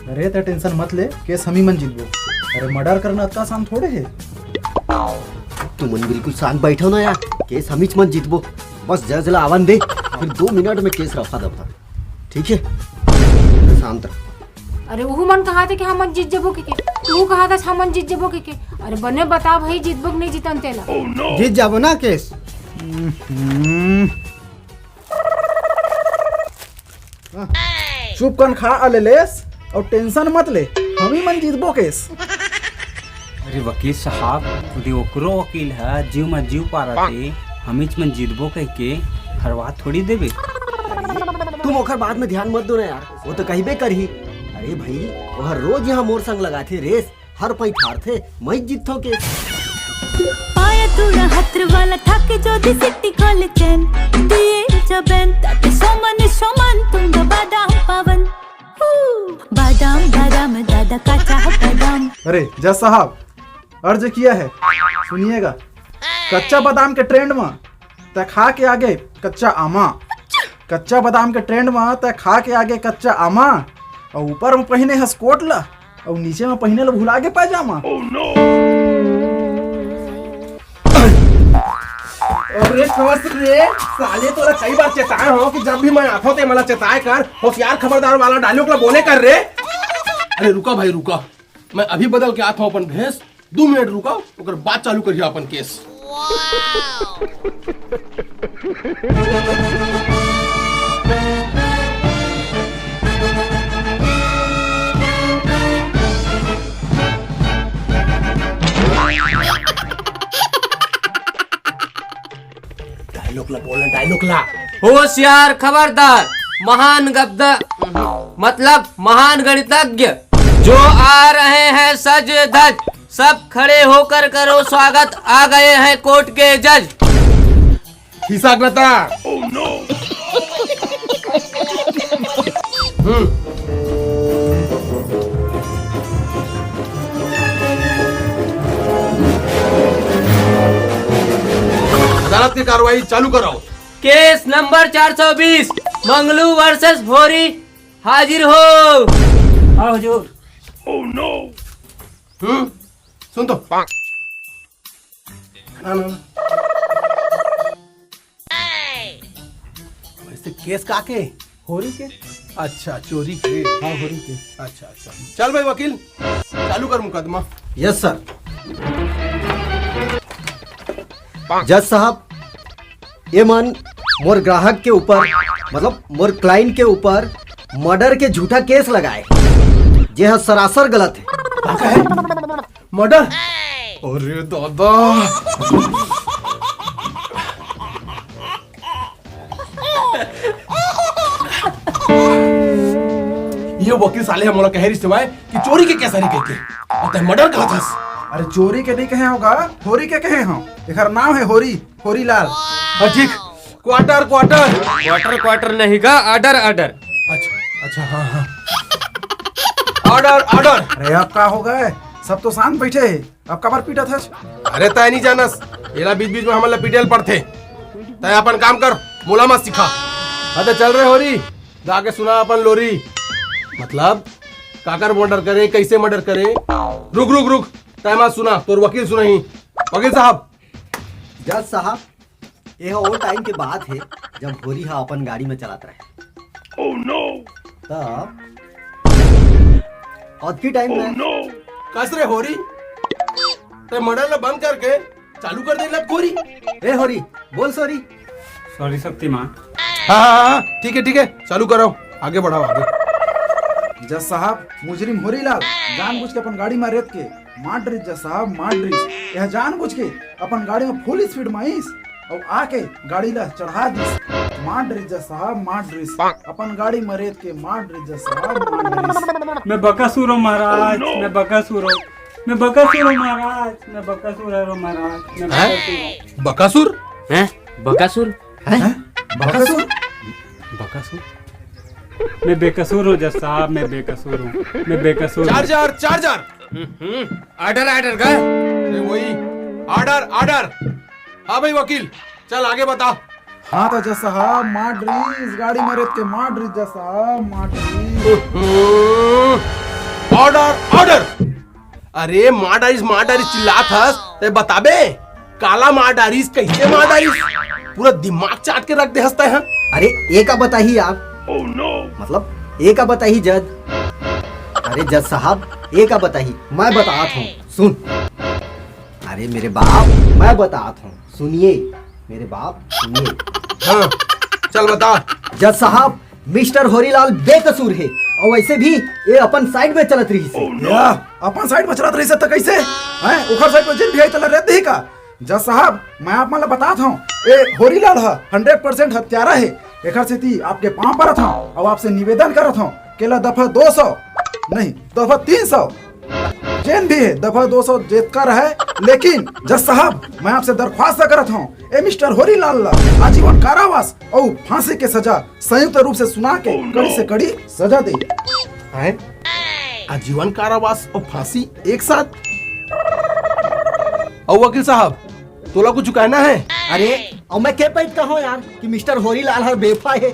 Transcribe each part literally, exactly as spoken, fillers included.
अरे, तैं tension मत ले, case हमी मन जीतबो। अरे, murder करना अतना आसान थोड़े हे। तुमन बिल्कुल शांत बैठो ना यार, case हमीच मन जीतबो। बस जज ला आवन दे, फिर दो मिनट में case रफा दफा। ठीक है, शांत रह। अरे, उहू मन कहाथे कि हमन जीत जबो के, के? तू कहाथस हमन जीत जबो के, के? अरे, बने बता भाई, जीतबो कि नहीं जीतन तेला? जीत जाबो ना case। हम्म। चुप कन खा अलेलेस, अउ tension मत ले, हमी मन जीतबो case। अरे वकील साहब, खुदे ओकरो वकील ह जीव म जीव पारत हे, हमीच मन जीतबो कहिके हरवा थोड़ी देबे। तुम ओखर बात में ध्यान मत दो ना यार, वो तो कहिबे करही। अरे भाई, वो हर रोज यहाँ मोर संग लगाथे race, हर पई हारथे, मैं जीतथों case। पाया तूड़ा हत्र वाला थाके जो दी सिट्टी खोले चैन, दिए जबैन, ताते सोमन सोमन तुंगा बादाम पावन। हू, बादाम, बादाम, दादा काचा बादाम। अरे जज साहब, अर्ज किया है, सुनिएगा। कच्चा बादाम के trend में तै खा के आगे कच्चा आमा, कच्चा बादाम के trend में तै खा के आगे कच्चा आमा, अउ ऊपर में पहिने हस कोट ला, अउ नीचे में पहिने ला भुला गे पैजामा। अरे फंस रे साले, तोला कई बार चेताए हो कि जब भी मैं आथो ते मला चेताए कर, होशियार खबरदार वाला dialogue ला बोले कर रे। अरे रुका भाई रुका, मैं अभी बदल के आथो अपन भेष, दो मिनट रुका, ओकर बाद चालू करिए अपन case। Dialogue ला बोलना, dialogue ला। होशियार खबरदार, महान गब्दा, मतलब महान गणितज्ञ, जो आ रहे हैं सज धज, सब खड़े होकर करो स्वागत, आ गए हैं कोर्ट के जज। खिसक रहा था। हम्म। अदालत की कार्रवाई चालू कराओ। केस नंबर चार सौ बीस, मंगलू वर्सेस होरी, हाजिर हो। हाँ हुजूर। हम्म, सुन तो। ना, ना, ना। वैसे केस का के? होरी के। अच्छा, चोरी के। हाँ, होरी के। अच्छा, अच्छा। चल भाई वकील, चालू कर मुकदमा। Yes sir. जज साहब, ये मन मोर ग्राहक के ऊपर, मतलब मोर क्लाइंट के ऊपर मर्डर के झूठा केस लगाए, जे ह सरासर गलत है। का कहे? मर्डर? अरे दादा। ये वकील साले ह मोला कहे रिहिस हवय कि चोरी के केस हरे कहिके, अउ तैं मर्डर कहत हस। अरे चोरी के नहीं कहे होगा, होरी के कहे हो। एकर नाम है होरी, होरी लाल। हाँ ठीक, क्वार्टर क्वार्टर। क्वार्टर क्वार्टर नहीं का, ऑर्डर ऑर्डर। अच्छा अच्छा, हाँ हाँ। Order order. अरे अब का हो गए, सब तो शांत बैठे हैं। अब काबर पीटत हस? अरे तैं नहीं जानस, एला बीच बीच में हमन ला पीटे ल पड़थे। तैं अपन काम कर, मोला मत सिखा। हाँ तो चल रे होरी, गा के सुना अपन लोरी। मतलब काकर मर्डर करे, कैसे मर्डर करे? रुक रुक रुक, तैं मत सुना, तोर वकील सुनाही। वकील साहब। जज साहब, ये ह ओ टाइम के बात हे जब होरी ह अपन गाड़ी में चलत रहे। Oh no! तब अतकी टाइम में। कस रे होरी, तैं मर्डर ला बंद करके चालू कर दे लत गोरी। ए होरी, बोल सॉरी। सॉरी शक्तिमान। हाँ हाँ हाँ, ठीक है ठीक है, चालू कराओ, आगे बढ़ाओ आगे। जज साहब, मुजरिम होरी लाल जानबूझ के अपन गाड़ी में रेत के मार डरिस जज साहब, मार डरिस। यह जानबूझ के अपन गाड़ी में फुल स्पीड में आइस अउ आके गाड़ी ला चढ़ा दिस। मार डरिस जज साहब, मार डरिस। अपन गाड़ी में रेत के मार डरिस जज साहब, मार डरिस। मैं बकासुर हूँ महाराज, मैं बकासुर हूँ। मैं बकासुर हूँ महाराज, मैं बकासुर हूँ महाराज, मैं हैं? बकासुर हूँ। बकासुर? हैं? बकासुर? हैं? बकासुर? बकासुर? मैं बेकसूर हूँ जज साहब, मैं बेकसूर हूँ, मैं बेकसूर हूँ। Charger, charger. हम्म, ऑर्डर, ऑर्डर का? अरे वही, ऑर्डर, ऑर्डर। हाँ भाई वकील, चल आगे बता। हाँ तो जज साहब, मार डरिस, गाड़ी में रेत के मार डरिस जज साहब, मार डरिस। हम्म, ऑर्डर, ऑर्डर। अरे मार डारिस, मार डारिस चिल्लात हस, तैं बताबे काला मार डारिस, कइसे मार डारिस? पूरा दिमाग चाट के रख दे हस तैं ह। अरे ए का बताही यार। मतलब ए का बताही जज? अरे जज साहब, ए का बताही, मैं बतात हूँ, सुन। अरे मेरे बाप, मैं बतात हूँ, सुनिए मेरे बाप, सुनिए। हाँ, चल बता। जज साहब, मिस्टर होरीलाल बेकसूर हे अउ वइसे भी ए अपन साइड में चलत रहिस हे। या, अपन साइड में चलत रहिस हे त कइसे? हैं? ओखर साइड में जेन भी आई तेला रेत देही का? जज साहब, मैं आप मन ला बतात हूँ, ए होरीलाल ह हंड्रेड परसेंट हत्यारा हे। एखर सेती आपके पाँव परत हूँ अउ आपसे निवेदन करत हूँ, के ला दफा दो सौ नहीं, दफा तीन सौ, जेन भी हे, दफा दो सौ जेतका रहे, लेकिन जज साहब, मैं आपसे दरख्वास्त करत हूँ, ए मिस्टर होरीलाल ला आजीवन कारावास अउ फांसी के सजा संयुक्त रूप से सुना के कड़ी से कड़ी सजा दे। हैं? आजीवन कारावास अउ फांसी एक साथ? अउ वकील साहब, तोला कुछ कहना है? अरे, अउ मैं के पइत कहूँ यार कि मिस्टर होरीलाल हर बेफा हे,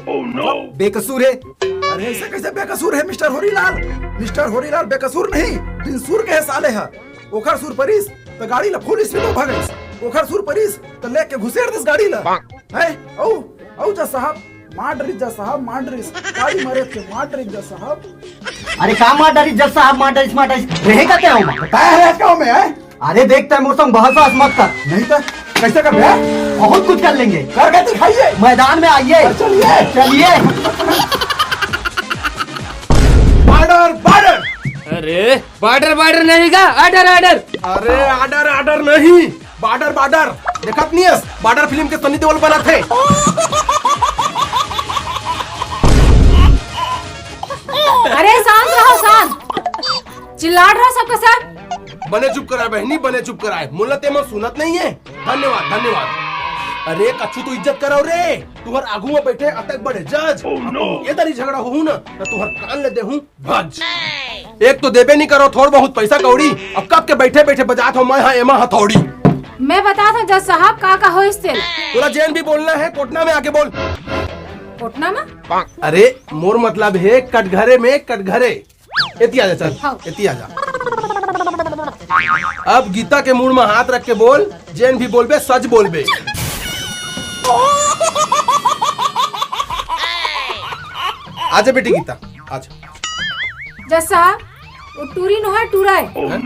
बेकसूर हे। अरे, अइसे कइसे बेकसूर हे मिस्टर होरीलाल? मिस्टर होरीलाल बेकसूर नहीं, बिनसूर के हे साले ह। ओखर सुर परिस त गाड़ी ला फुल स्पीड में भगाइस, ओखर सुर परिस त लेके घुसेड़ दिस गाड़ी ला। हैं? अउ, अउ जज साहब, मार डरिस जज साहब, मार डरिस, गाड़ी मारे के मार डरिस जज साहब। अरे का मार डरिस जज साहब, मार डरिस, मार डरिस, रहे का क्या होगा? बताया है आज का हमें, हैं? अरे देख, तैं मोर संग बहस वहस मत कर। नहीं तो कैसे कर बे? बहुत कुछ कर लेंगे। करके दिखाइए। मैदान में आइए। चलिए। चलिए। Border, border. अरे, बॉर्डर, बॉर्डर नहीं का, ऑर्डर, ऑर्डर। अरे, ऑर्डर, ऑर्डर नहीं, बॉर्डर, बॉर्डर। देखत नहीं हस, बॉर्डर फिल्म के सनी देओल बनाथे। अरे, शांत रहो, शांत। चिल्लात रहो सबके सब। बने चुप कराए बहिनी, बने चुप कराए। मोला तेमन सुनत नहीं है। धन्यवाद, धन्यवाद। अरे कछु तो इज्जत करो रे। तुहर आगू में बैठे अतक बड़े जज, ये तरी झगड़ा होहू ना, त तुहर कान ले देहूं भज। एक तो देबे नहीं करो थोड़ बहुत पैसा कौड़ी, अब कब के बैठे बैठे बजात हो मैं हाँ एमा हथौड़ी। मैं बतात हूँ जज साहब का का होइस तेला। तोला जेन भी बोलना है कोटना में आके बोल। कोटना में? अरे मोर मतलब है कटघरे में, कटघरे। एती आजा, चल, हाँ। एती आजा। अब गीता के मुड़ में हाथ रख के बोल, जेन भी बोलबे, सच बोलबे। आजा बेटी गीता, आजा। जज साहब, वो टूरी नोहे, टूरा है। हैं?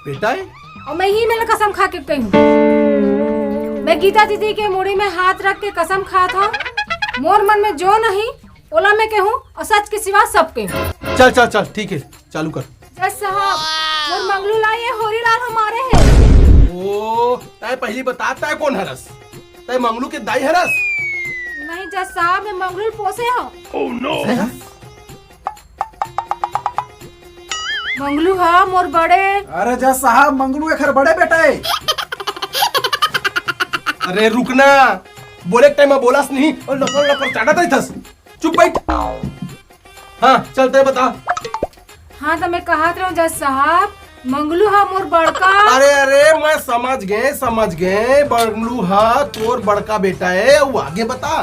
बेटा है? अउ मैं ही मेला कसम खा के कही हूँ। मैं गीता दीदी के मुड़ी में हाथ रख के कसम खात हूँ, मोर मन में जो नहीं, ओला मैं कहूँ अउ सच के सिवा सब कहूँ। चल चल चल, ठीक है, चालू कर। जज साहब, मोर मंगलू ला ये होरीलाल ह मारे हे। ओ, तय पहली बता, तय कोन हरस? तय मंगलू के दाई हरस? नहीं जज साहब, मैं मंगलू ल पोसे हूँ। मंगलू ह मोर बड़े। अरे जज साहब, मंगलू एखर बड़े बेटा है। अरे रुकना, बोले के टाइम में बोलस नहीं अउ लपर लपर चाटत रहिथस। चुप बैठ। हाँ, चल तय बता। हाँ, त मैं कहत रहूं जज साहब, मंगलू ह मोर बड़का। अरे, अरे, मैं समझ गए, समझ गए। मंगलू ह तोर बड़का बेटा है, वो आगे बता।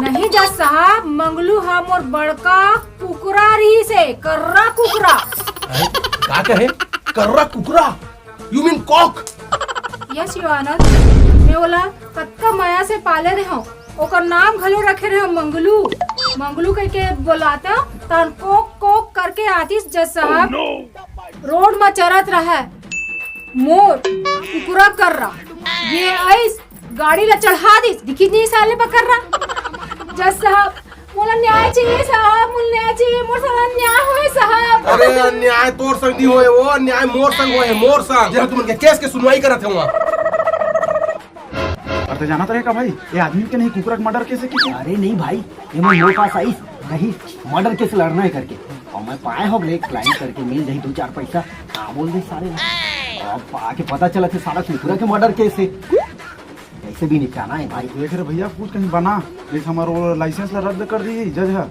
नहीं जज साहब, मंगलू ह मोर बड़का कुकरा रहिस हे, कर्रा कुकरा। अरे, का कहे? कर्रा कुकरा? You mean cock? Yes, Your Honor। मैं ओला कतका मया से पाले रहे हूँ। ओकर नाम घलो रखे रहे हूँ मंगलू। मंगलू कह के बोलाता, तन कोक कोक करके आतिस जज साहब। रोड में चरत रहा मोर कुकुरा कर्रा। ये आइस गाड़ी ला चढ़ा दिस, दिखी नहीं साले बकर्रा। जज साहब, मोला न्याय चाहिए साहब, मोला न्याय चाहिए, मोर साथ अन्याय होए साहब। अरे अन्याय तोर संग नहीं होए, वो अन्याय मोर संग होए, मोर संग। जेहा तुमन के केस के सुनवाई करत हे वहाँ। अरे तो जानत रहे का भाई, ये आदमी के नहीं कुकुरा के मर्डर केस हे कि? अरे नहीं भाई, ये मैं मोर पास आइस, कहीं मर्डर केस लड़ना है करके, और मैं पाए हो ब्लैक क्लाइंट करके मिल जाही दो चार पैसा। हाँ बोल दे सारे। अब आके पता चला थे सारा कुकुरा के मर्डर केस है। कैसे भी निपटाना है भाई। देख रे भैया, कुछ कहीं बना, देख हमारा वो लाइसेंस ला रद्द कर दी जज है।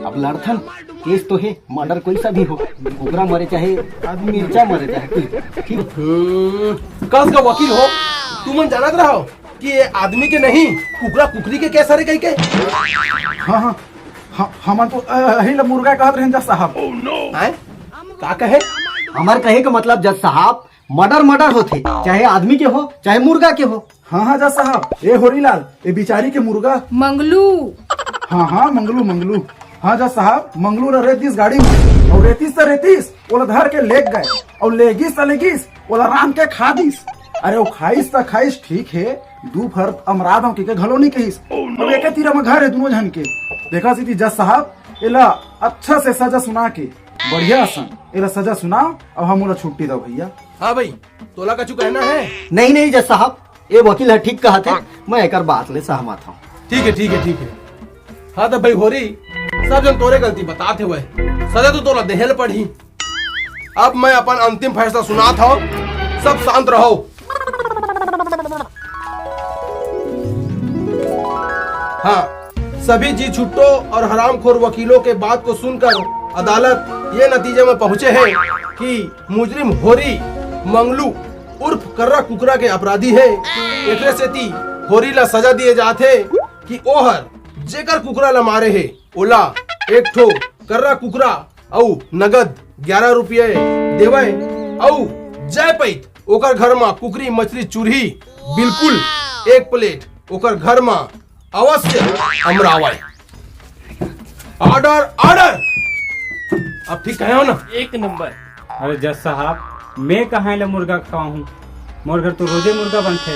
अब लड़थन, केस तो है, मर्डर कोई सा भी हो, कुकरा मरे चाहे आदमी मिर्चा मरे चाहे कोई, ठीक। हम्म, कस का वकील हो, तुमन जानत रहो कि ये आदमी के नहीं, कुकरा कुकरी के केस हरे कही के। हाँ हाँ, ह-, हमन तो अ, अही ला मुर्गा कहत रहेन जज साहब। हैं? का कहे? हमर कहे के मतलब जज साहब, मर्डर मर्डर होथे, चाहे आदमी के हो, चाहे मुर्गा के हो। हाँ, हाँ, जज साहब, ए होरीलाल, ए बिचारी के मुर्गा। मंगलू। हाँ, हाँ, मंगलू, मंगलू। हाँ, जज साहब, मंगलू ला रेत दिस गाड़ी में, अउ रेतिस त रेतिस, ओला धर के लेग गए, अउ लेगिस त लेगिस, ओला रांध के खा दिस। अरे, ओ खाइस त खाइस, ठीक हे, दू फर अमरा दंव के घलो नहीं कहिस। अब एके तीरा में घर हे दुनों झन के। देखा सीती जज साहब, एला अच्छा से सजा सुना के, बढ़िया असन एला सजा सुनाओ, अउ हम ओला छुट्टी दो भैया। हाँ भाई, तोला कछु कहना है? नहीं, नहीं जज साहब, ए वकील ह ठीक कहत हे, मैं एकर बात ले सहमत हूँ। ठीक है, ठीक है, ठीक है। हाँ त भाई होरी, सब झन तोरे गलती बतात हवय, सजा तो तोला देहे ल पड़ही। अब मैं अपन अंतिम फैसला सुनात हूँ, सब शांत रहो। हाँ, सभी जी छुट्टो और हरामखोर वकीलों के बात को सुनकर अदालत ये नतीजे में पहुंचे है कि मुजरिम होरी मंगलू उर्फ कर्रा कुकरा के अपराधी है। एकरे सेती होरी ला सजा दिए जात है कि ओहर जेकर कुकरा ला मारे है, ओला एक ठो कर्रा कुकरा अउ नगद ग्यारह रुपये देवय अउ जय पइत ओकर घर मा कुकरी मछली चूरही बिल्कुल एक प्लेट ओकर घर मा अवश्य अमरावय। Order, order. अब ठीक कहे हो ना? एक नंबर। अरे जज साहब, मैं कहाँ ले मुर्गा खावा हूँ? मोर घर तो रोजे मुर्गा बनथे।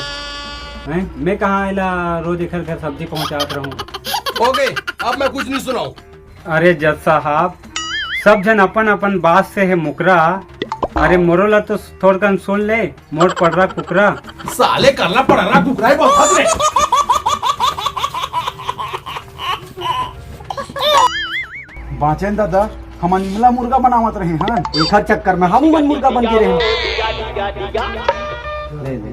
हैं? मैं कहाँ एला रोज एकर घर सब्जी पहुँचात रहूँ? ओके, अब मैं कुछ नहीं सुनाऊँ। अरे जज साहब, सब झन अपन अपन बात से हे मुकरा। अरे मोरो ला तो थोड़कन सुन ले, मोर पड़रा कुकरा। साले करला पड़रा कुकरा ही बोलत रे। बाँचेन दादा, हमन इमला मुर्गा बनावत रहे हन। एखर चक्कर में हम मन मुर्गा बन गे रहे। ले, ले।